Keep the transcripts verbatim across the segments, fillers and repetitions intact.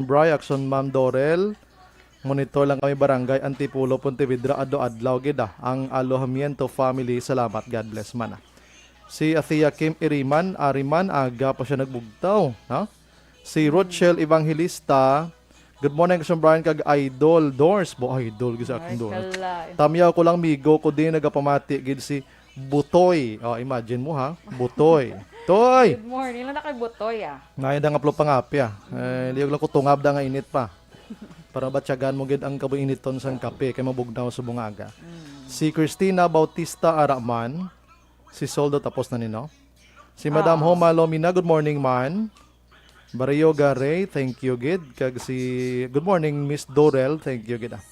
Bray, Action Ma'am Dorel. Monitor lang kami, Barangay Antipolo, Pontevedra, adlaw-adlaw gid, ah. Ang Alojamiento family, salamat, God bless man, ah. Si Athea Kim Iriman, Ariman, aga pa siya nagbugtaw, ha? Si Rochelle Evangelista, good morning, Action Brian, kag Idol Dors. Bo, idol, gid sa Ay, akong Dors. Kala. Tamyaw ko lang, migo ko din, nagapamati gid si Butoy. Oh, imagine mo, ha? Butoy. Toy! Good morning. Lang na kay Butoy, ah. Naya da nga plo pangapi, ah. Eh, liyog lang ko tungab da nga init pa. Para batyagan mo gid ang kabuiniton sang kape kay mabugnaw sa bungaga. Mm. Si Christina Bautista Araman, si Soldo tapos na ni, no? Si Madam Ah. Homa Lomina, good morning, man. Barrio Garay, thank you gid. Kag si, good morning, Miss Dorel, thank you gid, ah.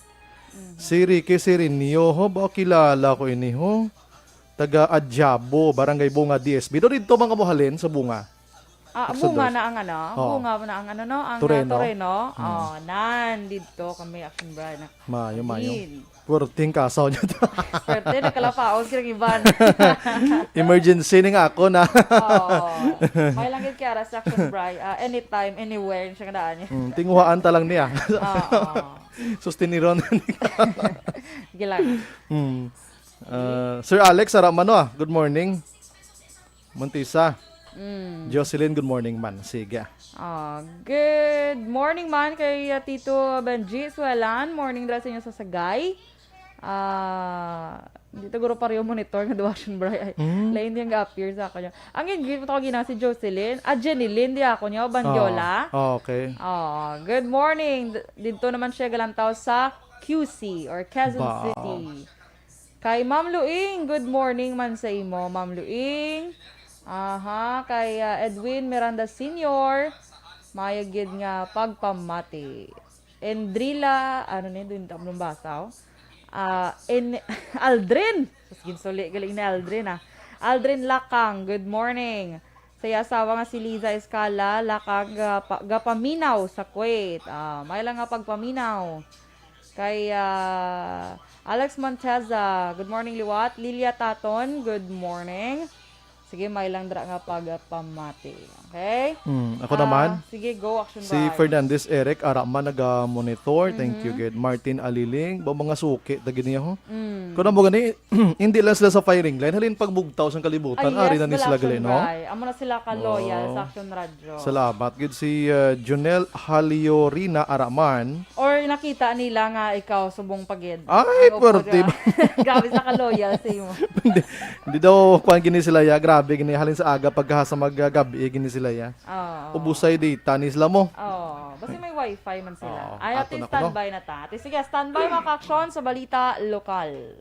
Mhm. Si Ricky Sirinio, ho, ba kilala ko ini, ho? Taga Adjabo, Barangay Bunga, D S B. Do dito mga muhalin sa Bunga. Ah, Exodus. Bunga na ang ano? Oo. Bunga na ang ano, no? Ang, ah, Toreno. Toreno. Mm. Oh, nandito kami, Action Brian. Mayo, mayo. Din. Puwerteng kasaw niya to. Swerte, nagkalapaos ka ng iban. Emergency ni nga ako na. Oo. May lang gid kay ara sa Action Brian. Ah, anytime, anywhere, siya nga daan niya. Mm, tinguhaan ta lang niya. Oo. Sustiniron. Sige lang. Mm. Ah, Sir Alex, ara man, ah. Good morning. Montisa. Mm. Jocelyn, good morning man. Sige. Ah, good morning man kay, ah, Tito Benji Suelan. Morning dira sa inyo sa Sagay. Ah, di ta guro pareho monitor nga duwasyon, Bray. Ay, Mm. lain yung ga-appear sa akin. Ang yun, greet mo to kagina si Jocelyn. Ah, Jenilyn, di ako niya, Bandiola. Ah, okay. Ah, good morning. D-, dito naman siya galantaw sa Q C or Quezon Ba. City. Kay Ma'am Luing, good morning man sa imo, Ma'am Luing. Aha, kay, ah, Edwin Miranda Senior, maayo gid nga pagpamati. Endrila, ano ni, dun, tamlong basa, oh. Ah, en-, Aldrin. Mas ginsuli, galing ni Aldrin, ah. Aldrin Lakang, good morning. Sa iya asawa nga si Liza Escala, Lakang, ah, pa-, gapaminaw sa Kuwait. Ah, may lang nga pagpaminaw. Kay, ah, Alex Monteza, good morning, liwat. Lilia Taton, good morning. Sige, may lang dra nga pagpamati. Okay? Hmm, ako Ah, naman. Sige, go, Action Si Brian. Fernandez Eric, ara man naga-monitor. Thank you, Mhm. gid. Martin Aliling, ba mga suki, ta gid niya, ho? Mm. Kung mo gani, hindi lang sila sa firing line, halin pagbugtaw sang kalibutan, Ay, ari yes, na ni wala sila gali, Action no? Brian. Amo na sila ka-loyal Oo. sa Action Radio. Salamat gid si, uh, Junel Haliorina Araman. Or nakita nila nga ikaw subong pagid. Ay, Ang upo pwerte dira. ba? Grabe sa ka-loyal sa imo. Hindi, hindi daw kuan gini sila ya, grabe gini halin sa aga pagkahasa magagabi gini sila ya. Oo. Ubusay di tanis la mo. Oo. Basta may wifi man sila. Oo, Ay, ato ate, na kuno. Standby na ta. Ate, sige, standby mga ka-action sa balita lokal.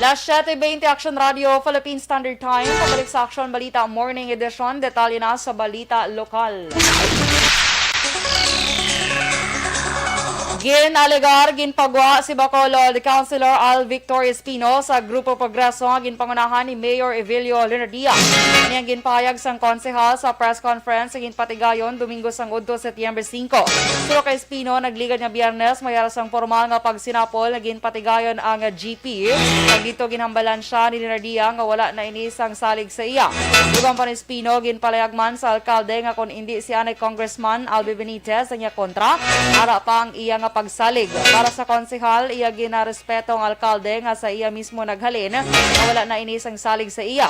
Las siete veinte, Action Radio, Philippine Standard Time. Pabalik sa Action Balita Morning Edition. Detalye na sa balita lokal. Gin-alegar, ginpagwa si Bacolod Councilor Al Victor Espino sa Grupo Progreso nga ginpangunahan ni Mayor Evelio Leonardia. Ini ang ginpahayag sang konsehal sa press conference nga ginpatigayon Domingo sang udto, Setyembre singko. Suno kay Espino, nagligad nga Biyernes, may ara sang pormal nga pagsinapol nga ginpatigayon ang G P. Kag dito ginhambalan siya ni Leonardia nga wala na ini sang salig sa iya. Uban pa ni Espino, ginpalayag man sa alkalde nga kon indi si anay Congressman Albi Benitez ang iya kontra, ara pa ang iya nga pagsalig. Para sa konsehal, iya ginarespeto ang alkalde nga sa iya mismo naghalin nga wala na ini sang salig sa iya.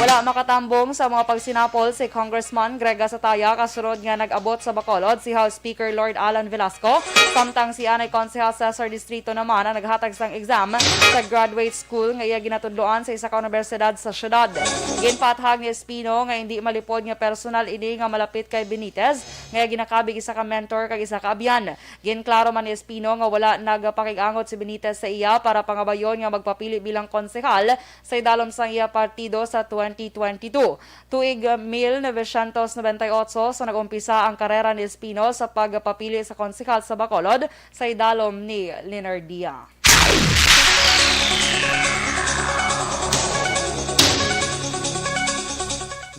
Wala makatambong sa mga pagsinapol si Congressman Greg Gasataya kasunod nga nag-abot sa Bacolod si House Speaker Lord Alan Velasco, samtang si anay Konsehal Cesar Distrito naman ang naghatag sang exam sa graduate school nga iya ginatudloan sa isa ka unibersidad sa syudad. Ginpaathag ni Espino nga indi malipod nga personal ini nga malapit kay Benitez, nga iya ginakabig isa ka mentor kag isa ka abyan. Ginklaro man ni Espino nga wala nagpakig-angot si Benitez sa iya para pangabayon nga magpapili bilang konsehal sa idalom sang iya partido sa twenty twenty-two. Tuig mil novecientos noventa y ocho sa nag-umpisa ang karera ni Espino sa pagpapili sa konsehal sa Bacolod sa idalom ni Leonardia.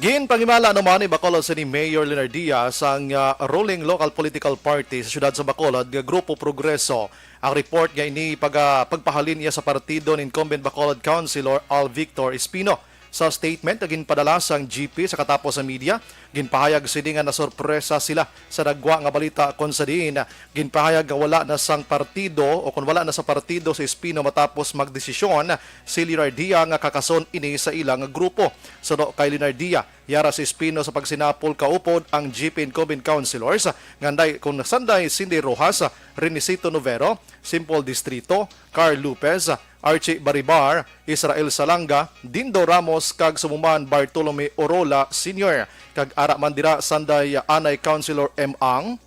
Ginpangimala naman ni Bacolod City Mayor Leonard Diaz ang, ah, ruling local political party sa siyudad sa Bacolod nga Grupo Progreso. Ang report nga ini pag-, ah, pagpahalin niya sa partido ni incumbent Bacolod Councilor Al Victor Espino. Sa statement nga ginpadala sang G P sa katapos sa media, ginpahayag sini nga nasorpresa sila sa nagwa nga balita kon sa diin ginpahayag nga wala na sang partido o kon wala na sa partido si Espino matapos magdesisyon si Leonardia nga kakason ini sa ilang grupo. Suno kay Leonardia, yara si Espino sa pagsinapol kaupod ang G P incumbent councilors nga anday kon Sanday Cindy Rojas, Renisito Novero, Simple Distrito, Carl Lopez, Archie Baribar, Israel Salanga, Dindo Ramos, kag Sumuman Bartolome Orola Senior. Kag ara man dira Sanday Anay Councilor M. Ang,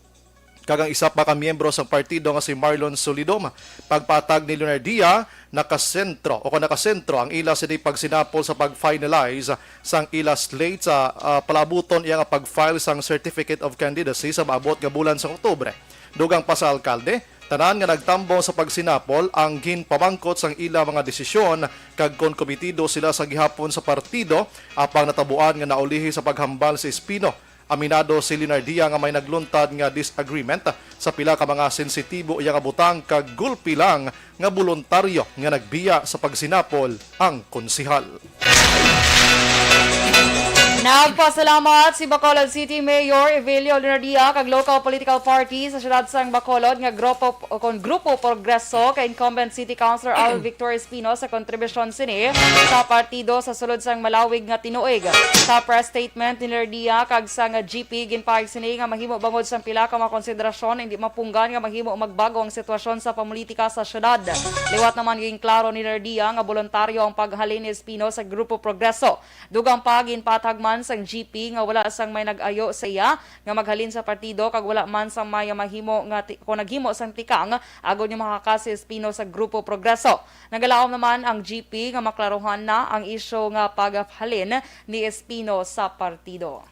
kag ang isa pa ka miyembro sang partido nga si Marlon Solidom. Pagpatag ni Leonardia, nakasentro o kon nakasentro ang ila sini pagsinapol sa pag-finalize sang ila slate sa, ah, palabuton iya nga pag-file sang Certificate of Candidacy sa maabot nga bulan sang Oktubre. Dugang pa sa alkalde, tanan nga nagtambong sa pagsinapol ang ginpamangkot sang ila mga desisyon kag kon komitido sila sa gihapon sa partido, apang natabuan nga naulihi sa paghambal si Espino. Aminado si Leonardia nga may nagluntad nga disagreement sa pila ka mga sensitibo iya nga butang kag gulpi lang nga boluntaryo nga nagbiya sa pagsinapol ang konsehal. Nagpasalamat si Bacolod City Mayor Evelio Leonardia kag local political party sa siyudad sang Bacolod nga grupo o kon Grupo Progreso kay incumbent City Councilor Al Victor Espino sa kontribusyon sini sa partido sa sulod sang malawig nga tinuig. Sa press statement ni Leonardia kag sang G P, ginpahayag sini nga mahimo bangod sang pila ka mga konsiderasyon, hindi mapunggan nga mahimo magbago ang sitwasyon sa pamulitika sa siyudad. Liwat naman, ginklaro ni Leonardia nga boluntaryo ang paghalin ni Espino sa Grupo Progreso. Dugang pa, ginpatag man sang G P nga wala sang may nag-ayo sa iya nga maghalin sa partido kag wala man sang may mahimo nga ti-, kung naghimo sang tikang agod nga makakas si Espino sa Grupo Progreso. Nagalaom naman ang G P nga maklaruhan na ang isyu nga paghalin ni Espino sa partido.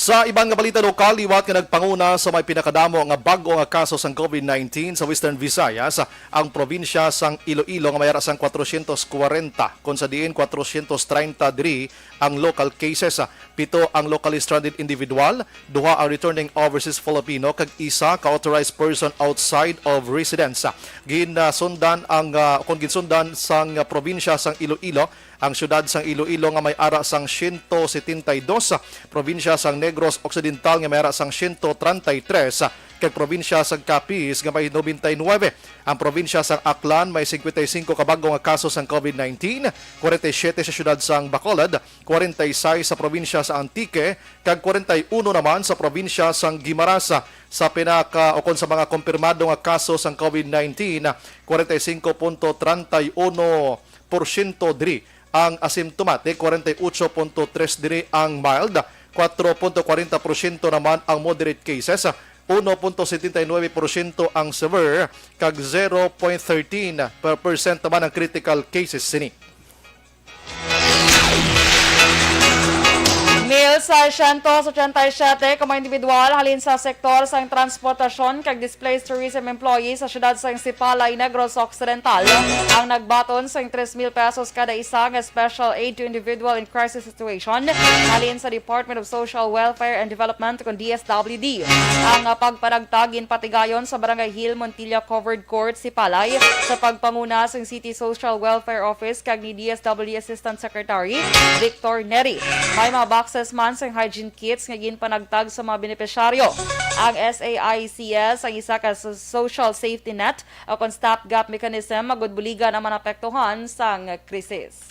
Sa iban nga balita lokal, liwat nga nagpanguna sa may pinakadamo nga bag-o nga kaso sang COVID nineteen sa Western Visayas, ang probinsya sang Iloilo nga may ara sang kwatrosyentos kwarenta, kon sa diin kwatrosyentos treinta diri ang local cases. Pito ang locally stranded individual, duha ang returning overseas Filipino, kag isa ka authorized person outside of residence. Ginsundan ang, ah, kon ginsundan sang probinsya sang Iloilo, ang siyudad sang Iloilo nga may ara sang siyento setenta y dos, probinsya sang Negros Occidental nga may ara sang siyento treinta y tres, kag probinsya sang Capiz nga may nobenta y nuebe. Ang probinsya sang Aklan may singkwenta y singko ka bag-o nga kaso sang COVID nineteen, kwarenta y siyete sa siyudad sang Bacolod, kwarenta y seis sa probinsya sa Antique, kag kwarenta y uno naman sa probinsya sang Guimaras. Sa pinaka, o kon sa mga kumpirmado nga kaso sang COVID nineteen, kwarenta y singko punto treinta y uno porsyento diri ang asymptomatic, kwarenta y ocho punto tres diri ang mild, kwatro punto kwarenta porsyento naman ang moderate cases, uno punto setenta y nuebe porsyento ang severe, kag zero point thirteen percent naman ang critical cases sini. Mil seiscientos ochenta y siete ka mga individual halin sa sektor sang transportasyon kag displaced tourism employees sa siyudad sang Sipalay, Negros Occidental ang nagbaton sang tres mil pesos kada isa nga special aid to individual in crisis situation halin sa Department of Social Welfare and Development, kon D S W D. Ang, ah, pagpanagtag ginpatigayon sa Barangay Hill Montilla Covered Court, Sipalay, sa pagpanguna sang City Social Welfare Office kag ni D S W D Assistant Secretary Victor Neri. May mga boxes man sang hygiene kits nga ginpanagtag sa mga benepisyaryo. Ang S A I C S ang isa ka so-, social safety net o kon stopgap mechanism agud buligan ang mga naapektuhan sang krisis.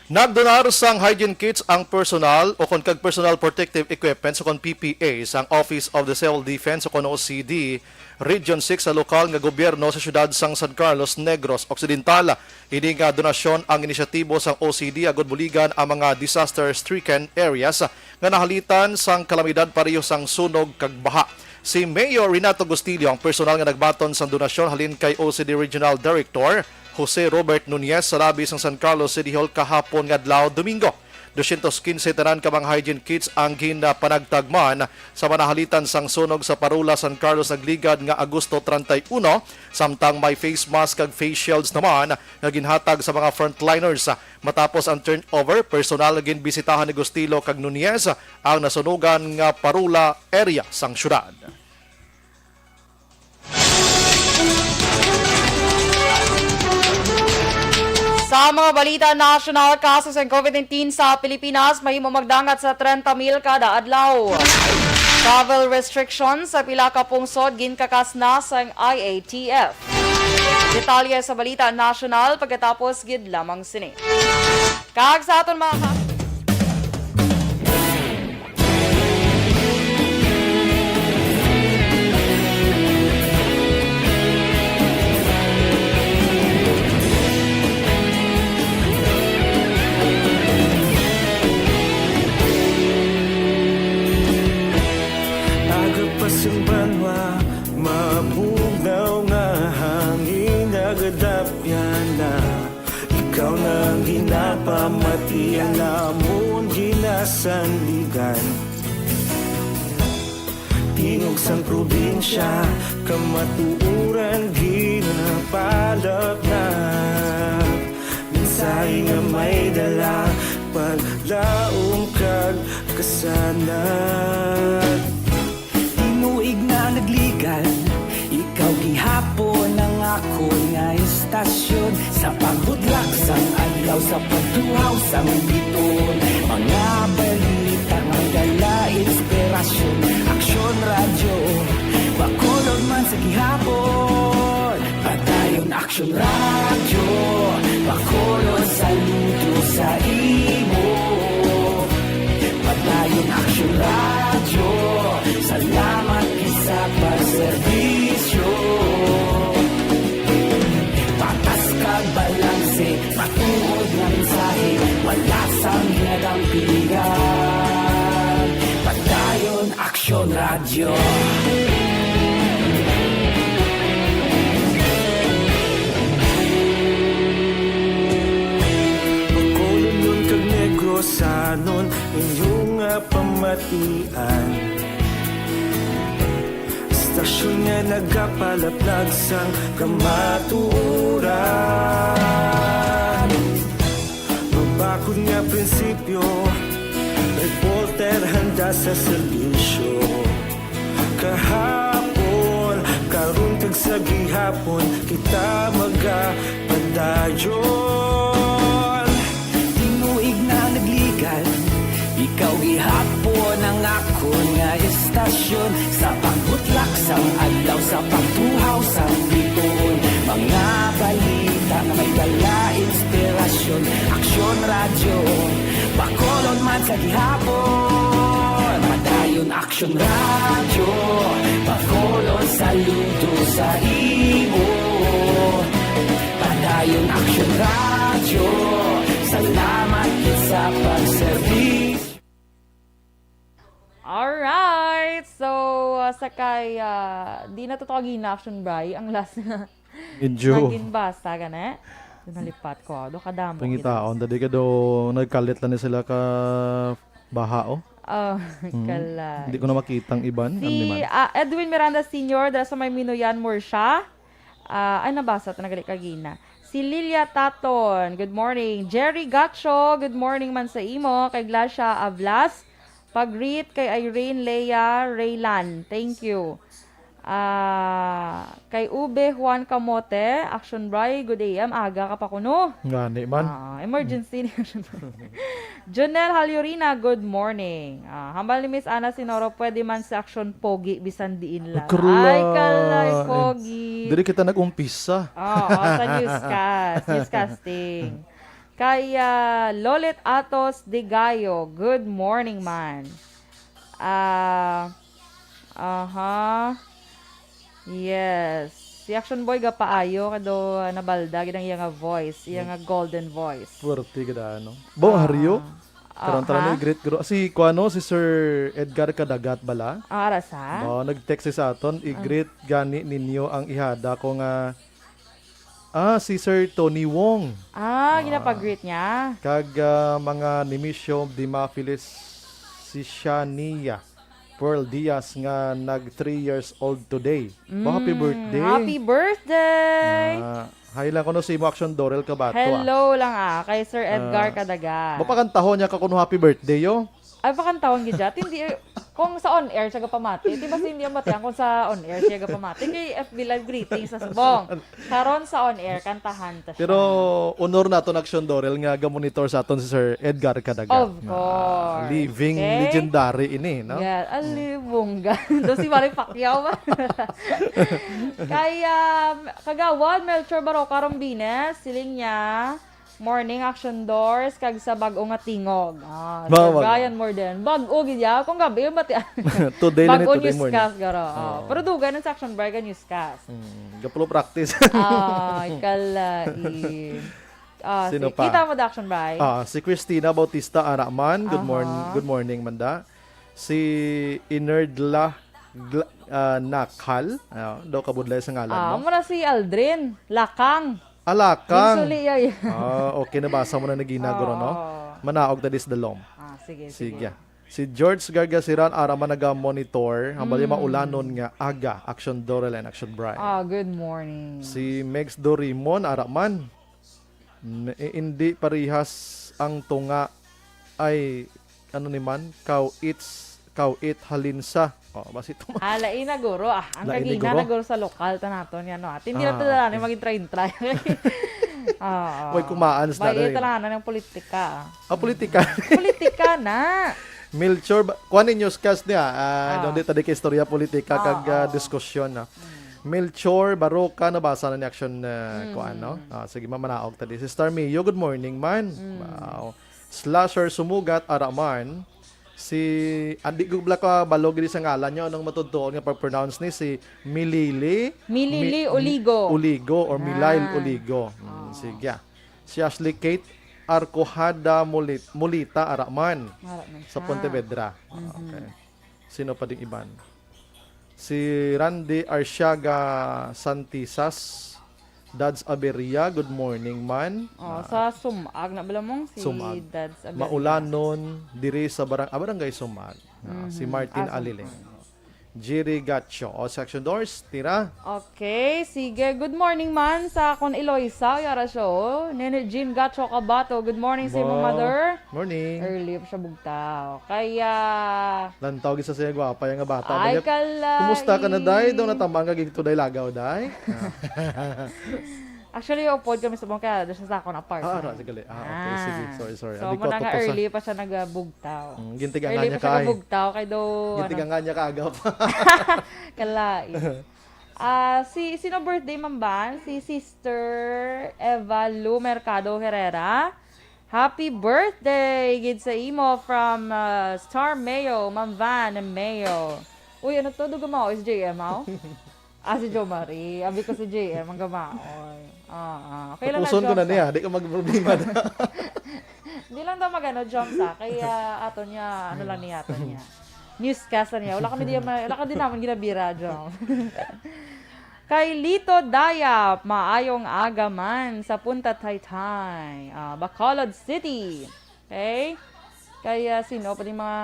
Nagdonar sang hygiene kits ang personal o kon kag personal protective equipment o kon P P Es ang Office of the Civil Defense o kon O C D Region six sa lokal nga gobyerno sa siyudad sang San Carlos, Negros Occidental. Ini nga donasyon ang inisyatibo sang O C D agud buligan ang mga disaster-stricken areas nga nahalitan sang kalamidad pareho sang sunog kag baha. Si Mayor Renato Gustillo ang personal nga nagbaton sang donasyon halin kay O C D Regional Director Jose Robert Nunez sa labi sang San Carlos City Hall kahapon nga adlaw, Domingo. Dosyentos kinse tanan ka mga hygiene kits ang ginapanagtagman sa manahalitan sang sunog sa Parola San Carlos nagligad nga Agosto treinta y uno, samtang may face mask kag face shields naman nga ginhatag sa mga frontliners. Matapos ang turnover, personal nga ginbisitahan ni Gustilo kag Nunez ang nasunugan nga Parola area sang syudad. Sa mga balita nasyonal, kaso sang COVID nineteen sa Pilipinas mahimo magdangat sa treinta mil kada adlaw. Travel restrictions sa pila ka pungsod ginkakas na sang I A T F. Detalye sa balita nasyonal pagkatapos gid lamang sini. Kag sa aton mga Aga pa sang banwa, mabugnaw nga hangin nagadapyan na. Ikaw na ang ginapamati, ang amon ginasandigan. Tingog sang probinsya, kamatuoran ginapalatnat. Mensahe nga may dala, paglaom kag kasanag. Tinuig na nagligan, ikaw gihapon ang akon nga istasyon. Sa pagbudlak sang adlaw, sa pagtuhaw sang biton, mga balita nga dala inspirasyon. Aksyon Radyo, Bacolod man sa gihapon. Padayon Aksyon Radyo, Bacolod, saludo sa imo. Padayon Aksyon Radyo, salamat gid sa pagserbisyo. Patas kag balanse, matuod nga mensahe, wala sang ginadampigan. Padayon Aksyon Radyo. Bacolodnon kag Negrosanon, inyo nga pamatian. Istasyon nga nagapalaplag sang kamatuoran. Mabakod nga prinsipyo, reporter handa sa serbisyo. Kahapon, karon kag sa gihapon, kita magapadayon. Tinuig na nagligan, ikaw gihapon ang akon nga istasyon. Sa pagbutlak sang adlaw, sa pagtuhaw sang bituon, mga balita nga may dala inspirasyon. Aksyon Radyo, Bacolod man sa gihapon. Padayon Aksyon Radyo, Bacolod, saludo sa imo. Padayon Aksyon Radyo, salamat gid sa pagserbisyo. Alright. So, uh, sa kay, uh, di na to kagina, Action Bry, ang last nga Medyo. Naging basa, gani? Nalipat ko, ah. Do kadamo. Pangitaon, dadi ka do, nagkalit lang ni sila ka baha, oh. Oh, Mm. Kalay. Hindi ko na makita ang iban. Ano Si, naman? Ah, Edwin Miranda Senior, dala sa may Minuyan, Murcia. Ah, ay, nabasa to, nagali kagina. Si Lilia Taton, good morning. Jerry Gacho, good morning man sa imo. Kay Glacia Ablas, pag-greet kay Irene Lea Raylan. Thank you. Ah, kay Ube Juan Camote, Action Bry, good A M, aga ka pa kuno. Ngani man. Ah, emergency ni Action Bry. Jonel Halyorina, good morning. Ah, hambal ni Miss Ana Sinoro, pwede man sa Action Pogi, bisan diin lang. Ay, kalay, Pogi. Diri kita nag-umpisa. Oo, sa newscast, newscasting. Kay, ah, Lolit Atos Digayo, good morning man. Ah, aha. Yes. Si Action Boy gapaayo kay do nabalda gid ang iya nga voice, iya nga golden voice. Swerte gid, ano. Bong Ah. Haryo. Karon tara Aha. na i-greet, gro-, si kuano, si Sir Edgar Kadagat bala? Ah, ara sa? Oh, nag-text siya sa aton, Ah. "I-greet gani ninyo ang ihada ko nga Ah, si Sir Tony Wong. Ah, ginapag-greet niya. Kag ah, mga Nemesio Dima Feliciciania Pearl Diaz nga nag three years old today. Oh, happy birthday. Happy birthday! Ah, hi lang kuno si imo Action Dorel Kabato. Ah. Hello lang ah, kay Sir Edgar Ah, Kadaga. Mapakantahon niya ka kuno happy birthday, yo. Ay, pakantahon gid siya. Hindi, kung sa on air siya gapamati, di ba hindi ang batian kung sa on air siya gapamati? Kay F B Live greetings sa subong. Karon sa on air, kantahan ta siya. Pero honor naton Action Dorel nga ga-monitor sa aton si Sir Edgar Kadaga. Of Ah, course. living Okay? Legendary ini, no? Yeah, alibongga. Doon si Manny Pacquiao. Kay um, Kagawad Melchor Baroca Rombines, siling niya, morning Action Dors, kag sa bag-o nga tingog. Ah, Ba, Sir ba, Brian Morden. Bag-o gid ya. Kung gabi, yung bati. Today lang ni, Bag-o today morning. Newscast, garo. Oh, Oo. Pero dugay na sa Action Brian Newscast. Hmm, gapulo practice. Ay, kalain. Ah, Sino si, pa? Kita mo the Action Brian? Ah, si Christina Bautista Araman. Good morning. Aha. Good morning, Manda. Si Inerdla Gla- ah, Nakal. Ah, daw kabudlay sa ngalan, Ah, no? Mura si Aldrin. Lakang. Alakang. Yung suli, yay. Ah, okay, nabasa mo na nagina, guro, no? Oo. Manaog ta dis dalom. Ah, sige, Sige. sige. Si George Gargasiran, ara man naga-monitor, ang bali Mm. maulanon nga aga, Action Dorel and Action Brian. Ah, good morning. Si Megs Dorimon, ara man. N- eh, hindi parihas ang tunga ay, ano ni man, cow eats, cow eat halin sa. Oh, basi ito man. Ah, lain na guro. Ah, ang Lain ni kagina guro. na guro sa lokal ta naton yan, no? At hindi Ah, na talaga okay. Mag-intry-intry. Oo. Way kumaan sa May dali. talaga ng politika. Ah. Ah, politika. Politika na. Melchor, ba- kuha ni newscast niya. Ah, Ah. Doon di tadi kay istorya politika Ah, kag ah, oo. diskusyon na. Melchor Baroka, nabasa na ni Action uh, kuan, no? Ah, sige, mamanaog tadi. Si Star Mio, good morning man. Wow. Slasher Sumugat, ara man. Si, andi ko bala ka balog diri sa ngalan niyo, anong matutuon nga pag-pronounce ni si Milili? Milili Mi- Oligo. Oligo or Milail Ah. Oligo. Mm, sige. Si Ashley Kate Arcohada Mulit, Mulita, ara man. Ara man Sa siya. Pontevedra. Ah, okay. Sino pa ding iban? Si Randy Arsiaga Santisas, Dads Aberia, good morning man. Oh, Ah, sa Sumag na bala mong si Sumag. Dads Aberia. Maulanon diri sa barang ah, barangay Sumag. Ah, si Mhm. Martin Ah, Aliling. Sumag. Jerry Gacho. O, Section Doors, tira. Okay, sige. Good morning man sa akon Eloisa Yarasyo. Nene Jean Gacho Kabato. Good morning sa imong Wow. Mother. Morning. Early pa siya bugtaw. Kaya, Lantaw gid sa siya gwapa yung nga bata. Ay, Kaya, kalay. Kumusta ka na, day? Daw natamang ka gid today lagaw, day? Actually, upod kami sa mong kaya doon siya sa akong apartment. Ah, ara, sige. Ah, okay. Sige, sorry, sorry. So, Andi ko muna nga to sa early pa siya nagbugtaw. Mm, gintigangan Early niya pa siya kay. Nagbugtaw kay do, ano, Gintigangan niya kaagap. Kalai. Ah, si, sino birthday man ba? Si Sister Eva Lu Mercado Herrera. Happy birthday gid sa imo from ah, Star Mayo, Ma'am Van Mayo. Uy, ano to? Dugamao is J M, aw? Ah, si Jo Marie. Abi ko si J M, ang gamaoy. Ah, ah. Okay lang na, Tapuson ko na Joms, niya. ah. Di ka magproblema na. Di lang daw magano, Joms, ah. Kaya ato niya, ano lang niya, ato niya. Newscast lang niya. Wala kami di, wala ka din naman ginabira, Joms. Kay Lito Dayap, maayong aga man sa Punta Taytay, ah, Bacolod City. Okay? Kaya sino pa din mga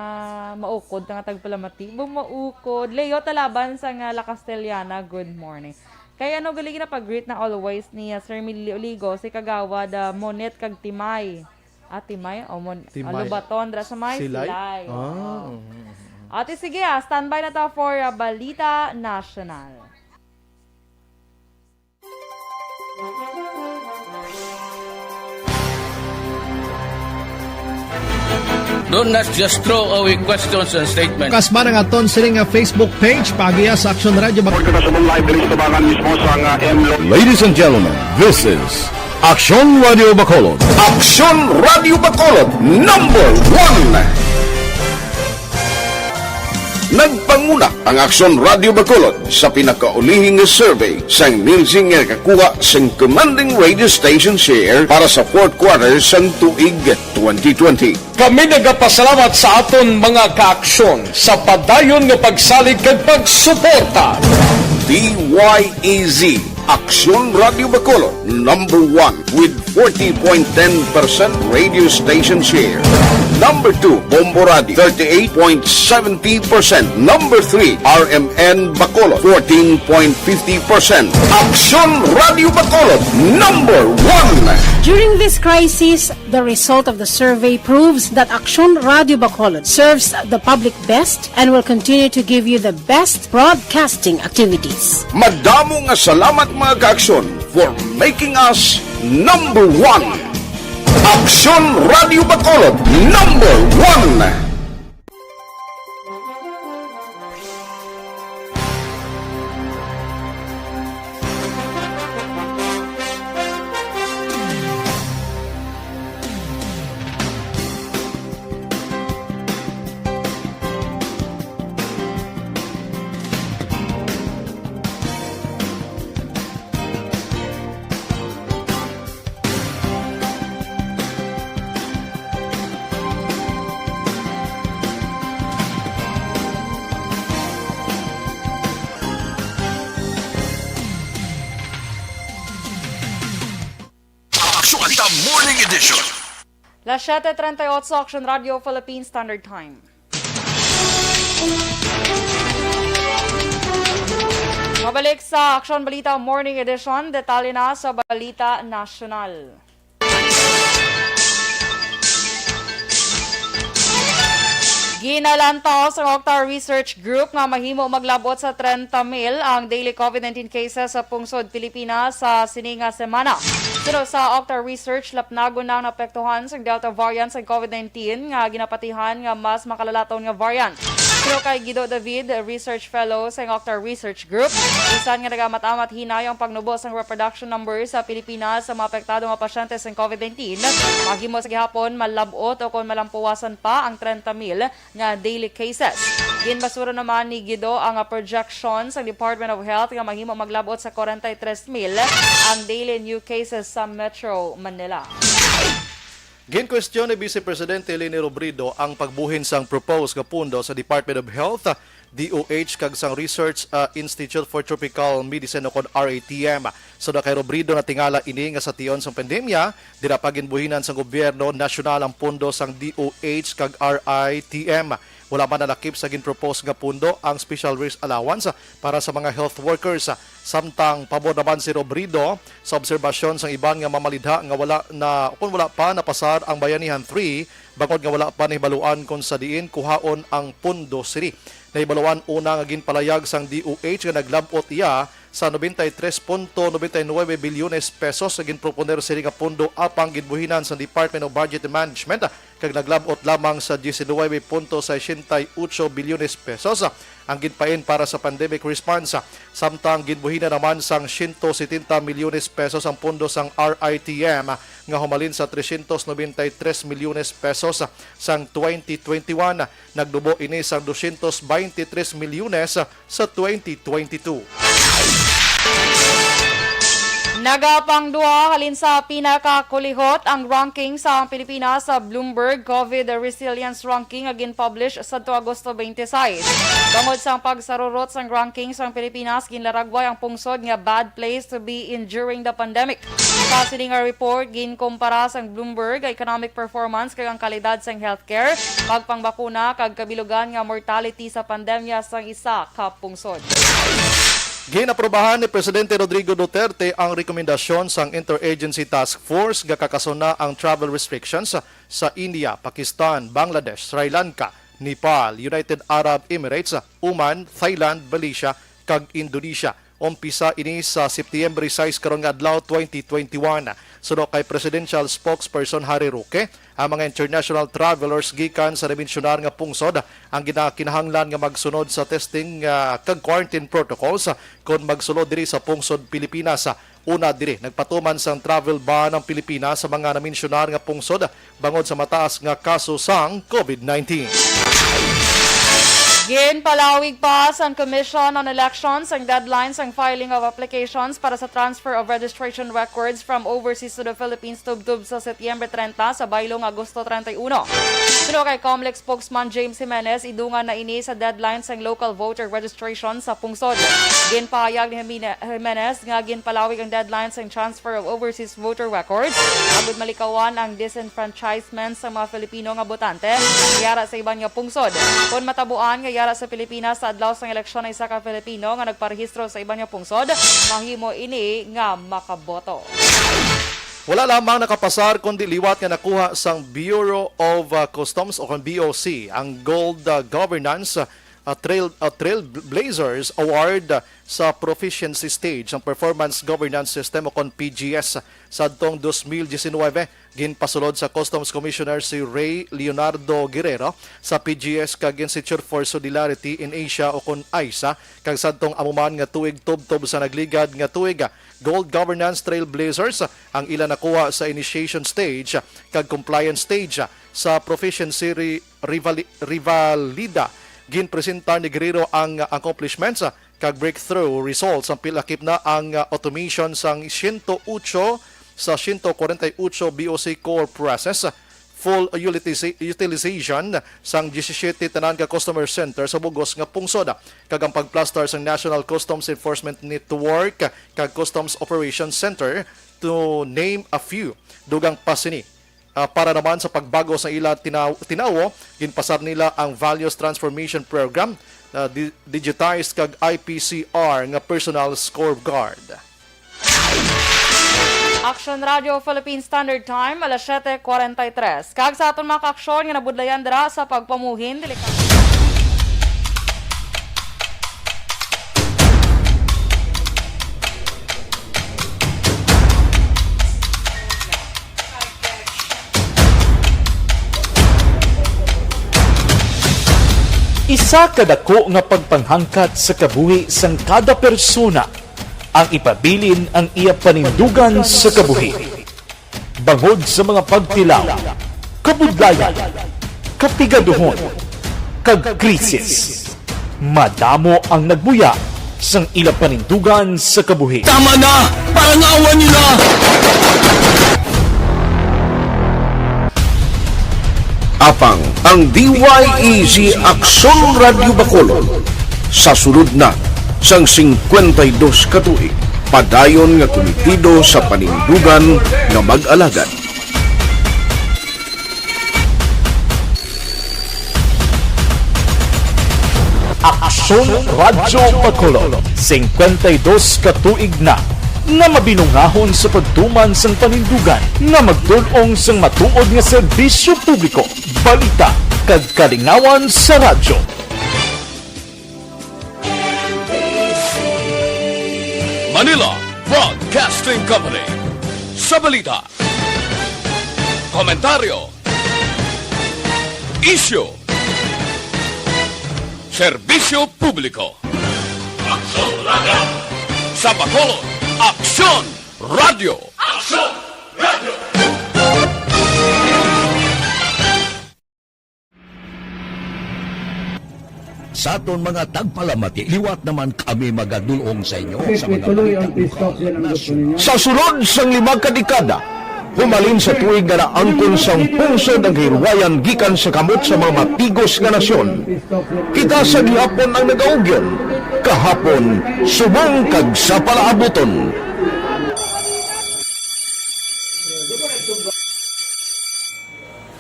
maukod ka nga tagpalamati? Bung maukod. Leo Talaban sa nga La Castellana, good morning. Kaya ano, galing na pag-greet na always ni ah, Sir Milly Oligo, si Kagawad ah, Monet kag Timay. Ah, Timay? O, Mon Timay. Alubaton, dra sa may Silay? Silay. Ah, Oo. mm, mm, mm. Ate, sige ah, standby na ta for ah, Balita National. Do not just throw away questions and statements. Kasman ang aton sini nga Facebook page, paagiha sa Action Radio Bac- Report ko na sa mong live diri sa Tabangan mismo sa nga M Lo. Ladies and gentlemen, this is Aksyon Radio Bacolod. Aksyon Radio Bacolod, number one. Nagpanguna ang Aksyon Radio Bacolod sa pinakaulihi nga survey sang Nielsen nga nakakuha sang commanding radio station share para sa fourth quarter sang tuig twenty twenty. Kami nagapasalamat sa aton mga kaaksyon sa padayon nga pagsalig kag pagsuporta. D Y E Z Aksyon Radio Bacolod, number one with forty point ten percent radio station share. Number two, Bombo Radio, thirty-eight point seventy percent. Number three, R M N Bacolod, fourteen point fifty percent. Aksyon Radio Bacolod, number one. During this crisis, the result of the survey proves that Aksyon Radio Bacolod serves the public best and will continue to give you the best broadcasting activities. Madamo nga salamat, mga ka-Aksyon, for making us number one. Aksyon Radio Bacolod, number one. Aksyon Balita Morning Edition. Las siete treinta y ocho, Aksyon Radio Philippine Standard Time. Mabalik sa Aksyon Balita Morning Edition, detalye na sa balita nasyonal. Ginalantaw sa Octa Research Group nga mahimo maglab-ot sa trenta mil ang daily COVID nineteen cases sa pungsod Pilipinas sa sini nga semana. Suno sa Octa Research, lapnagon na ang naapektuhan sang Delta variant sang COVID nineteen nga ginapatihan nga mas makalalaton nga variant. Suno kay Guido David, research fellow sa Octa Research Group, bisan nga nagamat-amat hinayo ang pagnubo sang reproduction number sa Pilipinas sa mga apektado nga pasyente sang COVID nineteen, mahimo sa gihapon malab-ot o kon malampuwasan pa ang trenta mil nga daily cases. Ginbasura naman ni Guido ang, ah, projection sa Department of Health nga mahimo maglab-ot sa forty-three mil ang daily new cases sa Metro Manila. Ginkwestiyon ni Vice Presidente Leni Robredo ang pagbuhin sang proposed nga pundo sa Department of Health, D O H, kag sang Research, ah, Institute for Tropical Medicine o kon R A T M. Suno kay Robredo, natingala ini nga sa tion sang pandemya, dira pa ginbuhinan sang gobyerno nasyonal ang pundo sang D O H kag R I T M. Wala man nalakip sa ginpropose nga pundo ang special risk allowance para sa mga health workers. Samtang pabor naman si Robredo sa obserbasyon sang iban nga mamalidha nga wala na, kung wala pa napasar ang Bayanihan three, bangod nga wala pa nahibaluan kon sa diin kuhaon ang pundo sini. Nahibaluan una nga ginpalayag sang D O H nga naglab-ot iya sa noventa y tres punto noventa y nuebe bilyones pesos sa ginproponer sini nga pundo, apang ginbuhinan sa Department of Budget and Management kag naglab-ot lamang sa diecinuebe punto sesenta y ocho bilyones pesos ang ginpain para sa pandemic response, samtang ginbuhinan naman sang siyento setenta milyones pesos ang pundo sang R I T M nga humalin sa trescientos noventa y tres milyones pesos sang twenty twenty-one. Nagnubo ini sang doscientos veintitrés milyones sa twenty twenty-two. Nagapangduha halin sa pinakakulihot ang ranking sa Pilipinas sa Bloomberg COVID Resilience Ranking nga gin-publish sadto Agosto twenty-six. Bangod sang pagsarurot sang ranking sang Pilipinas, ginlaragway ang pungsod nga bad place to be in during the pandemic. Sa sini nga report, ginkumpara sang Bloomberg ang economic performance kag ang kalidad sang healthcare, pagpangbakuna, kag kabilugan nga mortality sa pandemya sang isa ka pungsod. Ginaprobahan ni Presidente Rodrigo Duterte ang rekomendasyon sang Interagency Task Force nga kakasuna ang travel restrictions sa India, Pakistan, Bangladesh, Sri Lanka, Nepal, United Arab Emirates, Oman, Thailand, Malaysia, kag Indonesia. Umpisa ini sa September sais karon nga adlaw, twenty twenty-one. Suno kay Presidential Spokesperson Harry Roque, ang mga international travelers gikan sa naminsyonar nga pungsod ang ginakinahanglan nga magsunod sa testing, ah, kag quarantine protocols kon magsulod diri sa pungsod Pilipinas. Una diri, nagpatuman sang travel ban ang Pilipinas sa mga naminsyonar nga pungsod bangod sa mataas nga kaso sang COVID nineteen. Ginpalawig pa sang Commission on Elections ang deadline sang filing of applications para sa transfer of registration records from overseas to the Philippines tubtob sa Setyembre treinta sa baylo nga Agosto treinta y uno. Suno kay Comelec spokesman James Jimenez, idungan na ini sa deadline sang local voter registration sa pungsod. Ginpahayag ni Jimene-, Jimenez nga ginpalawig ang deadline sang transfer of overseas voter records agud malikawan ang disenfranchisement sa mga Filipino nga botante nga yara sa iban nga pungsod. Kon matabuan nga yara sa Pilipinas sa adlaw sang eleksyon ang isa ka Filipino nga nagparehistro sa iban nga pungsod, mahimo ini nga makaboto. Wala lamang nakapasar kundi liwat nga nakuha sang Bureau of, uh, Customs o kon B O C ang Gold, uh, Governance, uh, Trail, uh, Trailblazers Award, uh, sa proficiency stage sang Performance Governance System o kon P G S sadtong dos mil diecinuebe. Ginpasulod sa Customs Commissioner si Ray Leonardo Guerrero sa P G S kag Institute for Solidarity in Asia o kon aisa, kag sadtong amo man nga tuig tubtob sa nagligad nga tuig, Gold Governance Trailblazers ang ila nakuha sa initiation stage kag compliance stage sa proficiency re-, revali-, revalida. Ginpresentar ni Guerrero ang accomplishments kag breakthrough results. Ang pilakip na ang, uh, automation sang siyento otso sa siyento kwarenta y otso B O C core process, full utilisa-, utilization sang diyesisiyete tanan ka customer center sa bug-os nga pungsod, kag ang pagplastar sang National Customs Enforcement Network kag Customs Operations Center, to name a few. Dugang pa sini, ah, para naman sa pagbago sa ila tinaw-, tinawo, ginpasar nila ang Values Transformation Program, ah, di-, digitized kag I P C R nga personal scorecard. Action Radio Philippine Standard Time, alas siyete kwarenta y tres. Kag sa aton mga kaaksyon nga nabudlayan dira sa pagpamuhin, delikado. Isa ka dako nga pagpanghangkat sa kabuhi sang kada persona ang ipabilin ang iya panindugan sa kabuhi. Bangod sa mga pagtilaw, kabudlayan, kapigaduhon, kag krisis, madamo ang nagbuya sang ila panindugan sa kabuhi. Tama na! Parangawan niyo na! Apang ang D Y E G Aksyon Radyo Bacolod sa sulod na sang singkwenta y dos ka tuig, padayon nga kumitido sa panindugan nga mag-alagad. Aksyon Radyo Bacolod, singkwenta y dos ka tuig na nga mabinungahon sa pagtuman sang panindugan nga magtul-ong sang matuod nga serbisyo publiko, balita, kag kalingawan sa radyo. Manila Broadcasting Company. Sa balita, komentaryo, isyu, serbisyo publiko. Aksyon Radyo. Sa Bacolod, Aksyon Radyo. Aksyon Radyo. Sa aton mga tagpalamati, liwat naman kami magadul-ong sa inyo sa mga balita lokal, nasyonal. Sa sulod sang lima ka dekada, humalin sa tuig nga naangkon sang pungsod ang kahilwayan gikan sa kamot sa mga mapigos nga nasyon, kita sa gihapon ang nagaugyon, kahapon, subong kag sa palaabuton.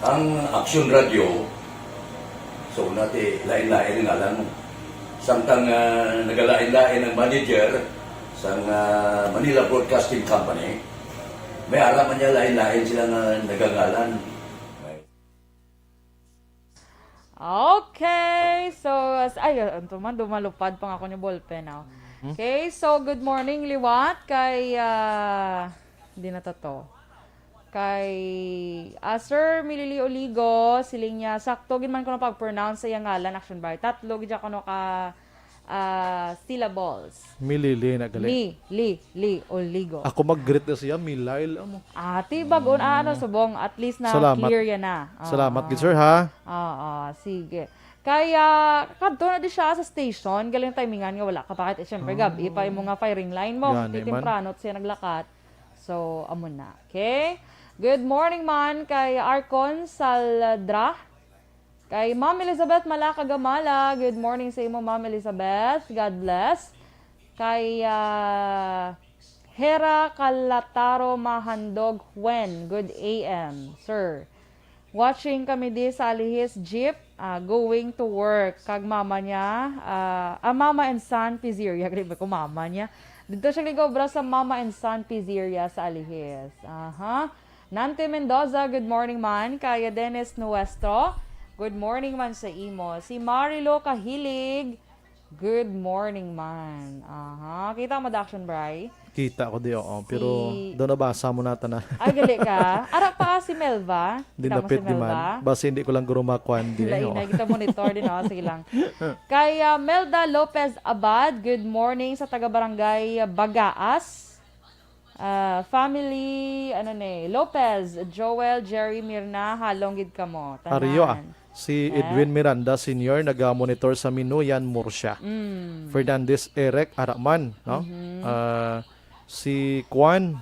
Ang Aksyon Radyo, so, nati, lain-lain ang ngalan mo. Samtang, ah, nagalain-lain ang manager sang, ah, Manila Broadcasting Company, may ara man niya lain-lain sila nga nagangalan. Okay, so, as-, ay, anto man, dumalupad pa nga ako ni ballpen, oh. Mhm. Okay, so, good morning, liwat, kay, ah, di na to to. Kay, ah, Sir Milili Oligo, siling niya, sakto gid man kuno pag-pronounce sa iyang ngalan, Action Bar. Tatlo gid siya kuno ka, ah, syllables. Milili na gali. Mi, li, li, Oligo. Ako mag-greet na siya, Milail, amo. Ati, bagon, ah, ano, Mm. subong, at least na Salamat. clear yan na. Salamat Oo. gid, sir, ha? Oo, sige. Kaya, kadto na di siya sa station. Galing timingan nga wala ka pa. Kay, siyempre, gabi pa imo nga firing line mo. Gani man. Titimprano siya naglakat. So, amo na. Okay? Good morning man kay Arcon Saladra. Kay Ma'am Elizabeth Malacagamala. Good morning sa imo, Ma'am Elizabeth. God bless. Kay, ah, Hera Calataro Mahandog Huen. Good A M, sir. Watching kami di sa Alihis Jeep, ah, going to work. Kag mama niya, ah, ah, mama and son, pizzeria. Grabe ko, mama niya. Dito siya nag-obra sa Mama and Son Pizzeria sa Alihis. Aha. Nante Mendoza, good morning man. Kaya Dennis Nuestro, good morning man sa imo. Si Marilo Kahilig, good morning man. Aha. Kita mo, Daction Bray? Kita ko di, oo. Pero Si daw nabasa mo na tanan. Ay, gali ka. Ara pa si Melva. Di Kita mo napit si di man. Melva? Basta hindi ko lang guro makuan di, Lain oo. Na, kita monitor din, oh. Sige lang. Kay, ah, Melda Lopez Abad, good morning sa taga Barangay Bagaas. Ah, family, ano ni, Lopez, Joel, Jerry, Mirna, halong gid kamo. Ariyo, ah. Tanan. Si Eh? Edwin Miranda Senior naga-monitor sa Minuyan, Murcia. Mm. Fernandez Eric, ara man, no? Mhm. Ah, si Kwan,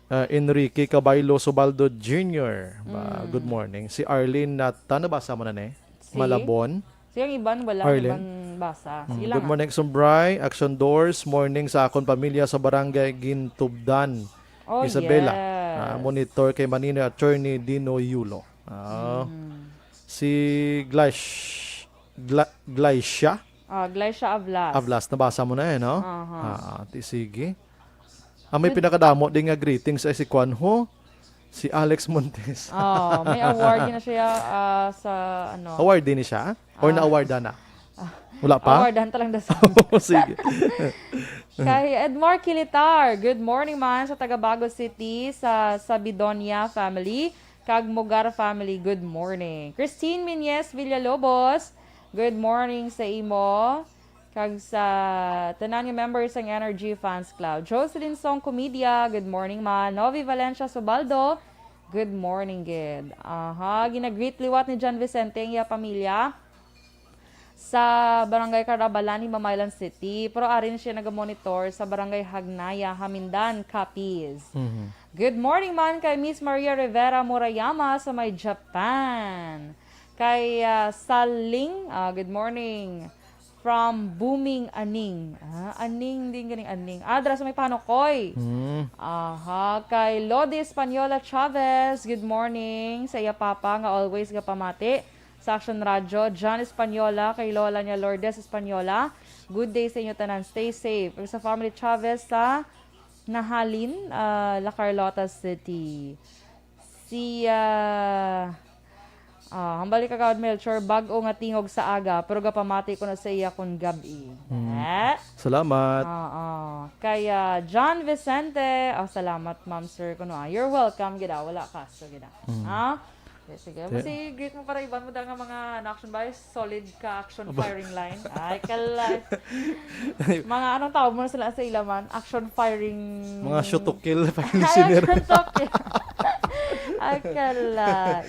ah, Enrique Cabaylo Subaldo Junior. Ba, Mm. Good morning. Si Arlene Nata, nabasa mo na ni? Si? Malabon. Siyang iban, wala Arlene? Ibang basa. Mm, Sige lang, good ah. Morning, Sumbray. Action Doors. Morning sa akon pamilya sa Barangay Gintubdan, Oh, Isabela. Yes. Ah, monitor kay Manino Attorney Dino Yulo. Ah, Mm. Si Glash-, Gla-, Glacia? Ah, Glacia Avlas. Avlas, nabasa mo na eh, no? Aha. Ah, ti sige. Ang may Good pinakadamo din nga greetings ay si Kwan ho, si Alex Montes. Oh, may award na siya, ah, sa ano. Award din ni siya? Or Ah. Na-awardan na? Ah. Wala pa? Awardan ta lang da sa Oh, sige. Kay Edmar Kilitar, good morning man sa Tagabago City, sa Sabidonia family, kag Mugar family, good morning. Christine Minyes Villalobos, good morning sa imo. Kag sa tanan nga members sang Energy Fans Club. Jocelyn Song Comedia, good morning man. Novi Valencia Subaldo, good morning gid. Aha, ginagreet liwat ni John Vicente ang iya pamilya sa Barangay Carabalani, Mamaylan City. Pero ari na siya nagamonitor sa Barangay Hagnaya, Hamindan, Capiz. Mhm. Good morning man kay Miss Maria Rivera Murayama sa may Japan. Kay, ah, Saling, ah, good morning. From Booming Aning. Ah, Aning, din ganing Aning. Ah, dira sa may Panokoy. Hmm. Aha, kay Lodi Española Chavez, good morning. Sa iya papa nga always gapamati sa Action Radio. John Española, kay Lola niya Lourdes Española. Good day sa inyo tanan. Stay safe. Ug sa family Chavez sa Nahalin, ah, La Carlota City. Si, ah, ah, hambal ni Kagawad Melchor, bag-o nga tingog sa aga, pero gapamati ko na sa iya kon gab-i. Hmm. Eh? Salamat. Oo. Kaya, John Vicente, oh, salamat, ma'am, sir, kuno, ah. You're welcome, gid, ah. Wala kaso, gid, ah. Hmm. Ha? Sige, sige. Te- Basi, greet mo para iban mo da nga mga action ba? Solid ka action Aba. Firing line. Ay, kalay. Mga anong tawag mo na sila sa ilaman? Action firing Mga shoot to kill, firing Ay, scenario. Action to kill. Ay, kalay.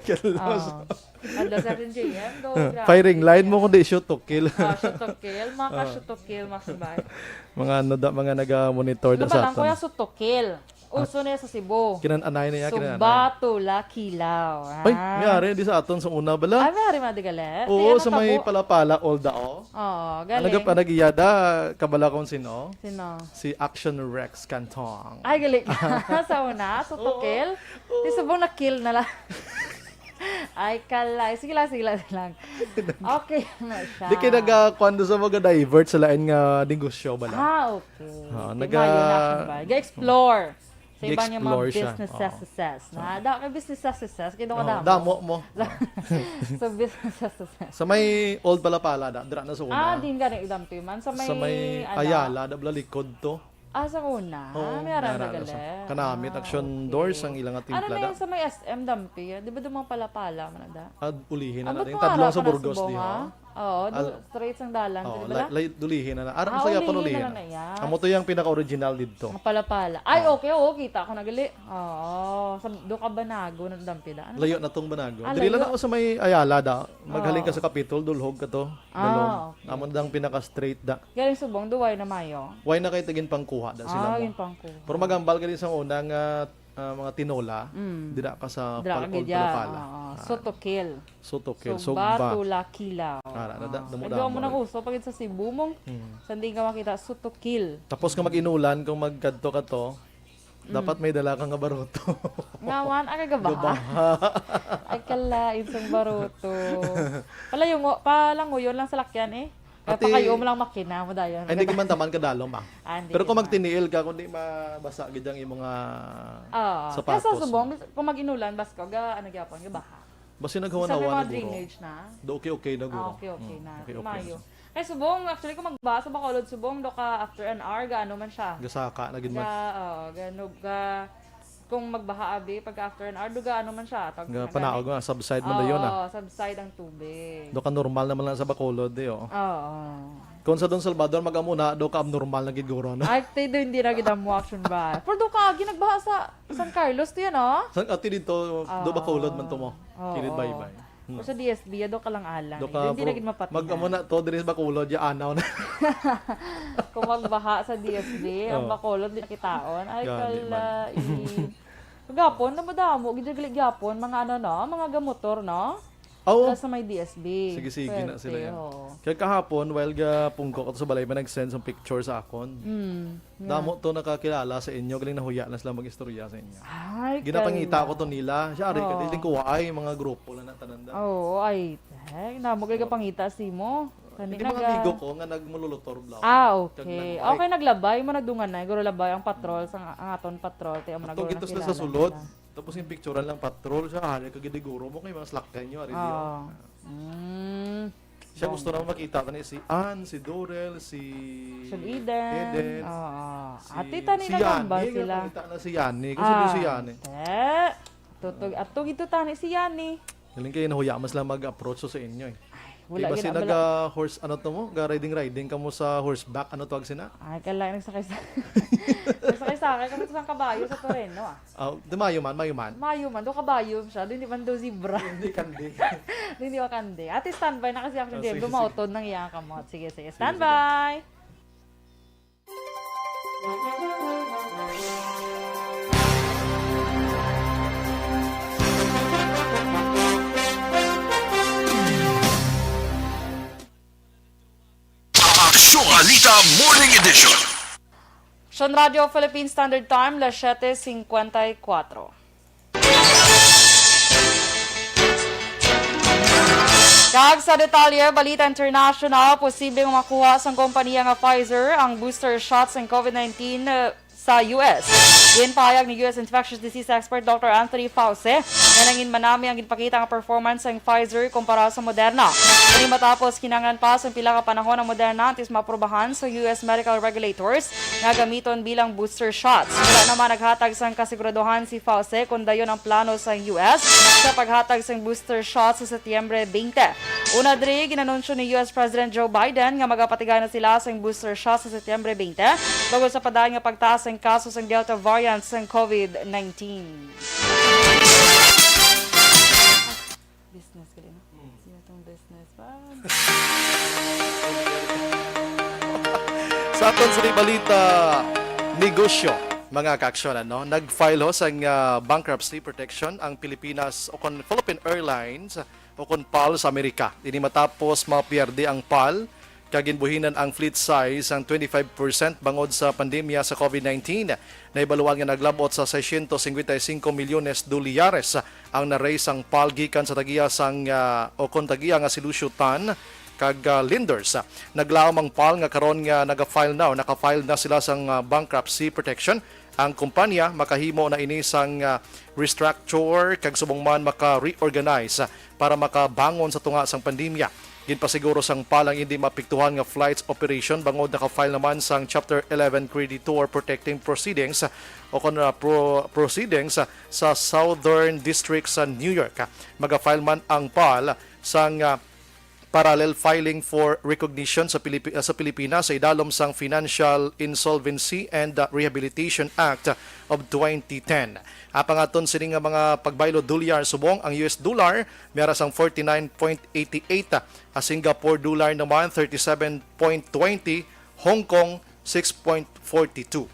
Kalos. Oh. Adlaw sa atin, J M, do, grabe. Firing line mo, kundi shoot to kill. Oh, shoot to kill. Mga ka-shoot to kill, mga kasambay. Mga ano da, mga naga-monitor da Ano ba sa lang, aton. Kuya, shoot to kill? Uso na sa Cebu. Kinan-anay na iya, kinan-anay. Subato la kilaw. Ay, may ari di sa aton sa una bala. Ay, may ari man di gali. Oo, sa may Palapala, Old Dao. Oo, galing. Ang nag-, ang nag-iya da, kabala kung sino? Sino? Si Action Rex Cantong. Ay, galing. Sa una, sa tukil. Oo. Di subong na kill na lang. Ay, kalay. Sige lang, sige lang, sige lang. Okay na siya. Di kayo nag-, ah, kuwan doon sa mga divert sa lain nga negosyo bala. Ah, okay. Ah, Kay naga- Mayo na action ba? Ga-explore. Sa iba niya mga Ga-explore siya. Business Oo. Success. Na, da, kay business success. Kaya doon Oo, kadamo. Damo mo. So, business success. Sa may Old Palapala, da, dira na sa una. Ah, din gani, idampi man. Sa may, Sa may ano? Ayala, da, bala likod to. Ah, sa una? Oo, May ara na nara na gali? Sa kanamit, Ah, Action okay. Doors, ang ilang Ano timpla, na da. Yun sa may S M dampi? Di ba doon mga Palapala man na, da? Ah, ulihin na Abot natin. Yung nga Tadlong ra sa ko na Burgos, subong, di ha? Ha? Oo, du-, Al- straight sang dalan, Oh, di ba la-, la-, dulihin na na. Aram Ah, sa Yapon, ulihin na ulihin na na. na, yes. Amo to yung pinaka-original dito. Ang Palapala. Ay, Oh. okay, oo, kita ko na gali. Oo, sa, do ka Banago, na dampida. Ano Layo ba? na tong Banago. Ah, Diri lang layo. ako sa may Ayala da. Maghalin ka Oo. sa Kapitol, Dulhog ka to. Ah, Dulhog. okay. Amo na ang pinaka-straight da. Galing Subong, duway na mayo. Why na kay tagin pangkuha da sila Ah, mo? yun pangkuha. Pero magambal ka din sa una nga, ah, mga tinola, Mm. dira ka sa Dira ka Pal-, gid ya. Palapala. Oo. Ah. Sotokil. Sotokil, Sugba, sugba. Tula, Kilaw. Ara, nada-, Ah. damo-damo Medyo amo nang rin. uso, pag sa Cebu mo, Mm. sa hindi ka makita, Sotokil. Tapos nga mag-inulan, kung magkadto ka to, Mm. dapat may dala ka nga baruto. Nga man, aga gabaha. Gabaha. Ay, kala, insang baruto. Palayo mo, palanguyon lang sa lakyan eh. Kaya Ate, pakayo mo lang makina mo dayon. Ay, hindi man taman kadalom, ah. Ah, hindi Pero kung man. magtiniil ka, kung di mabasa gid ang imong, ah, Oo. sapatos. Kaya sa Subong, kung mag-inulan, basko, ga, ano gyapon, gabaha. Basi Sa naghawan-hawan mga na guro. drainage na? Do okay, okay na guro. Ah, okay, okay Mm, na. okay, okay Mayo. na. Kay Subong, actually, kung magbaha sa Bacolod, Subong, do ka after an hour, gaano man siya? Gasaka na gid man. Ga, oo, ga, no, ga, kung magbaha, abi, pagka after an hour, do gaano man siya? Tawag Ga na panaog gani. nga, subside man dayon, ah. Oo, subside ang tubig. Do ka normal naman lang sa Bacolod, eh, oh. Oo. Kung sa Don Salvador, mag-amo na, do ka abnormal na gid guro, no? Ay, te, do, hindi na gid amo action ba? Pero do ka, agi nagbaha sa San Carlos, to yan, oh? San, ati dito, do Oo. Bacolod man to mo. Oo. Kilid baybay. Hmm. O sa D S B, do ka lang alang. Do ka Hindi na pro-, gid mapatihan. mag-amo na to, diri sa Bacolod, ya anaw na. Kung magbaha sa D S B, ang Oh. Bacolod, di kitaon. Ay, Gani man. kala, i-, Gapon, namadamo, gid gali gyapon, mga ano, no? Mga gamotor, no? Oo. Wala sa may D S B. Sige, sige na Swerte, sila yan. oo. Kaya kahapon, while ga pungko ko to sa balay, may nag-send sa picture sa akon. Mm, nga. Damo to nakakilala sa inyo, galing nahuya na sila mag-istorya sa inyo. Ay, Ginapangita kala. ko to nila. Siya, ari ka, Oo. di ko ay, mga grupo lang na tanan da. Oo, ay, ay, namo kay Oo. kapangita si mo. Kani Hindi, mga naga- amigo ko nga nagmululutor, bla. Ah, Kag okay. naglabay. Okay, naglabay mo, nadungan na. Guro labay ang patrol sa nga-, ang aton patrol. Ti amo na Ato guro gito sila nakilala sa sulod. nila. Tapos yung picturean lang patrol siya, hari ka gid guro mo kay mga slakyan nyo, ari Oo. diyo. Mm. Siya gusto Bongga. naman makita ka ni si Ann, si Dorel, si Sean Eden. Eden, Oo. si, Ati, tani si nagambal Yani, sila. Nakita na si Yani. Gusto niyo si Ah, Yani? te. Tutog, ato gito tani si Yani. Galing kayo, nahuya mas lang mag-approach sa inyo eh. Ay, wala Di ba gid, si wala. naga-horse, ano to mo? Ga-riding-riding ka mo sa horseback, ano tawag sina? Ay, kala nagsakay sa-, nagsakay-sakay kami sa kabayo sa terreno, ah. Ah, di mayo man, mayo man. Mayo man, do kabayo siya, do hindi man do zebra. Hindi kandi. Do hindi makandi. Ate, standby na kasi ako Ah, siya, sige, sige. dumautod ng iyang kamot. Sige, sige, Sige, sige. standby. Aksyon Balita Morning Edition. Aksyon Radio Philippine Standard Time, las siete cincuenta y cuatro. Kag sa detalye, balita international, posibleng makuha sang kompanya nga Pfizer ang booster shot sang COVID nineteen, uh, sa U S. Ginpahayag ni U S infectious disease expert Doctor Anthony Fauci nga nangin manami ang ginpakita nga performance sang Pfizer kumpara sa Moderna. Ini matapos kinahanglan pa sang pila ka panahon ang Moderna antes maaprubahan sa U S medical regulators nga gamiton bilang booster shots. Wala naman naghatag sang kasiguraduhan si Fauci kon dayon ang plano sang U S sa paghatag sang booster shots sa Setyembre twenty. Una diri, ginanunsyo ni U S President Joe Biden nga magapatigan na sila sang booster shots sa Setyembre twenty, bag-o sa padayon nga pagtaas sang kaso sang Delta variant sang COVID nineteen. Business ka din, no? Hmm. Sino tong business pa? Sa aton sa balita, negosyo, mga kaaksyonan, no? Nag-file ho sang, ah, bankruptcy protection ang Pilipinas o kon Philippine Airlines o kon pal sa Amerika. Ini matapos mapierde ang pal kag ginbuhinan ang fleet size sang twenty-five percent bangod sa pandemya sa COVID nineteen. Nahibaluan nga naglab-ot sa seiscientos cincuenta y cinco milyones dolyares ang na-raise sang pal gikan sa tagiya sang, ah, o kon tagiya nga si Lucio Tan kag, ah, lenders. Naglaom ang pal nga karon nga naga-file na o naka-file na sila sang, ah, bankruptcy protection. Ang kumpanya makahimo na ini sang, ah, restructure kag subong man maka-reorganize, ah, para makabangon sa tunga sang pandemya. Ginpasiguro sang pal ang indi maapektuhan nga flights operation bangod naka-file naman sang Chapter eleven creditor protecting proceedings, ah, o kon, ah, pro-, proceedings, ah, sa Southern District sa New York. Maga-file man ang pal sang, ah, parallel filing for recognition sa Pilipi-, sa Pilipinas sa idalom sang Financial Insolvency and, uh, Rehabilitation Act of twenty ten. Apang aton sini nga mga pagbaylo dolyar subong, ang U S dollar may ara sang forty-nine point eighty-eight, ah, Singapore dollar naman thirty-seven point twenty, Hong Kong six point forty-two.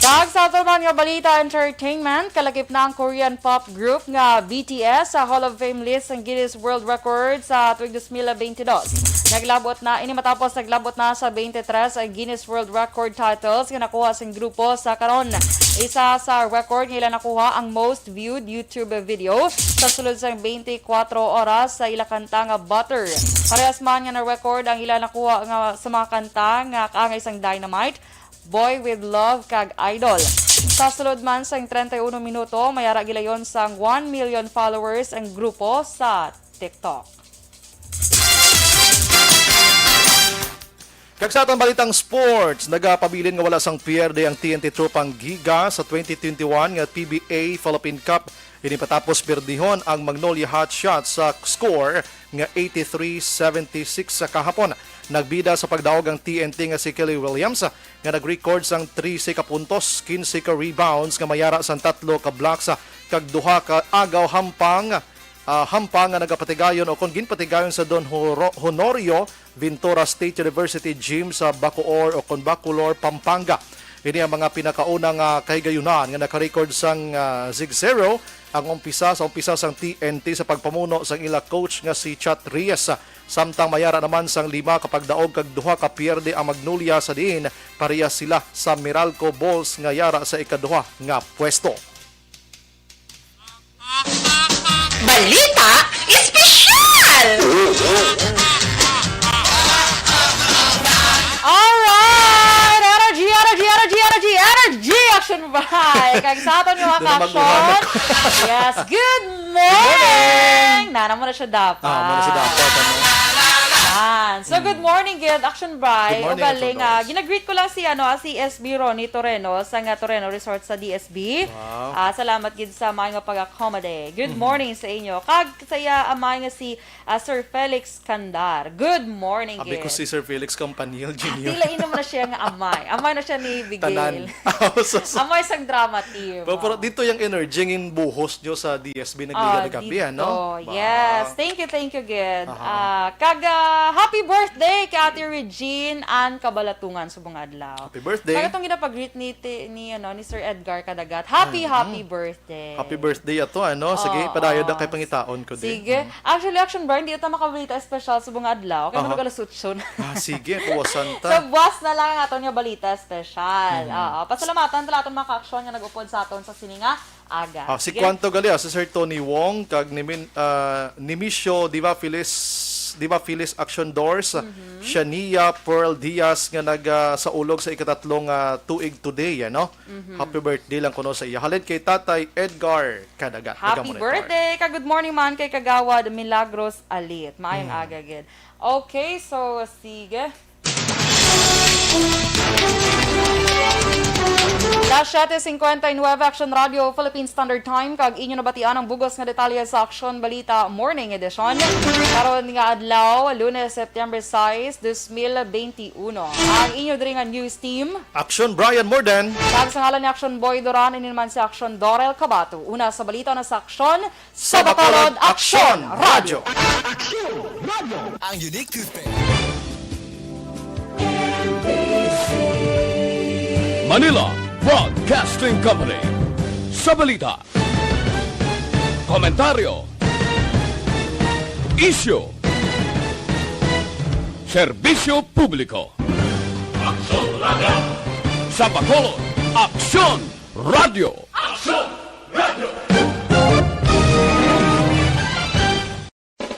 Kag sa aton man nga balita entertainment, kalakip na ang Korean pop group nga B T S sa Hall of Fame list sang Guinness World Records sa tuig dos mil bente dos. Naglabot na ini matapos naglabot na sa twenty-three ang Guinness World Record titles nga nakuha sang grupo sa karon. Isa sa record nga ila nakuha ang most viewed YouTube video sa sulod sang twenty-four oras sa ila kanta nga Butter. Parehas man nga na-record ang ila nakuha nga sa mga kanta nga kaangay sang Dynamite, Boy with Love kag Idol. Sa sulod man sang treinta y uno minuto, may ara gilayon sang one million followers ang grupo sa TikTok. Kag sa atong balitang sports, nagapabilin nga wala sang pierde ang T N T Tropang Giga sa twenty twenty-one nga P B A Philippine Cup. Ini matapos pierdihon ang Magnolia Hotshots sa score nga eighty-three seventy-six sa kahapon. Nagbida sa pagdaog ang T N T nga si Kelly Williams, nga nag-record sang trese ka puntos, quince ka rebounds nga may ara sang tatlo ka blocks, kag duha ka agaw hampang, ah, hampang nga nagapatigayon o kon ginpatigayon sa Don Horo-, Honorio Ventura State University Gym sa Bacoor o kon Bacolor, Pampanga. Ini ang mga pinakauna nga kahigayunan nga naka-record sang, ah, Zig Zero ang umpisa sa umpisa sang T N T sa pagpamuno sang ila coach nga si Chat Reyes. Samtang may ara naman sang lima ka pagdaog kag duha ka pierde ang Magnolia, sa diin parehas sila sa Meralco Bulls nga yara sa ikaduha nga pwesto. Balita Espesyal! Alright! Energy, energy, energy, energy, energy! Action by! Kag sa aton nga mga Dala ka-action, magulang. Yes, good morning! Morning! Nana mo na siya dapat. Ah, mo na siya dapat, ano? Yan. So, good morning, good action by. Good morning, Ugaling, Action ah, Boss. Ginagreet ko lang si, ano, ah, si S B Ronnie Toreno sa nga Toreno Resort sa D S B. Wow. Ah, salamat gid sa mga nga pag-accommodate. Good Mhm. morning sa inyo. Kag sa iya amay nga si, ah, Sir Felix Candar. Good morning, Abi ko gid. Si Sir Felix Campanil Ah, Junior. Tila inom na siya nga amay. Amay na siya ni Bigil. Tanan. Oh, so, so. Amay sang drama team. Pero, pero Oh. dito yung energy, yung buhos nyo sa D S B nagliga Ah, na gabi, dito. Ano? Ba? Yes. Thank you, thank you, gid. Aha. Ah, kag, ah, happy birthday kay Ate Regine Ann Kabalatungan subong adlaw. Happy birthday. Kag atong ginapag-greet ni, ti-, ni, ano, ni Sir Edgar Kadagat. Happy, Mm, happy mm. birthday. Happy birthday ato, ano? Sige, Oo. padayon na kay pangitaon ko din. Sige. Mm. Actually, Action Brian, di ta makabalita espesyal subong adlaw. Kaya Aha. Mag-alas otso na. Ah, sige, puwasan ta. So, buwas na lang ang aton nga balita espesyal. Mm. Oo. Pasalamatan ta lang aton mga ka-action nga nag-upod sa aton sa sini nga aga. Ah, si Sige. Kwanto gali, ah, si Sir Tony Wong, kag ni Min-, ah, Nimisio Diva Phyllis, Diva Phyllis Action Doors, Mhm. Shania Pearl Diaz nga nag, ah, saulog sa ikatatlong, ah, tuig today, ano? Mhm. Happy birthday lang kuno sa iya. Halin kay Tatay Edgar Kadagat. Happy Nagamonita. Birthday! Ka good morning man kay Kagawad Milagros Alit. Maayong Hmm. aga gid. Okay, so sige. Las siete cincuenta y nueve, Action Radio, Philippine Standard Time, kag inyo nabatian ang bugos nga detalye sa Action Balita Morning Edition. Karon nga adlaw, Lunes, September sais, dos mil bente uno. Ang inyo diri nga news team. Action Brian Morden. Kag sa ngalan ni Action Boy Duran, ini naman si Action Dorel Cabato. Una sa balita na sa Action, sa Bacolod, Action Radio. Ang unique toothpaste. Manila Broadcasting Company. Sa balita, komentaryo, isyu, serbisyo publiko. Aksyon Radio. Sa Bacolod, Aksyon Radio. Aksyon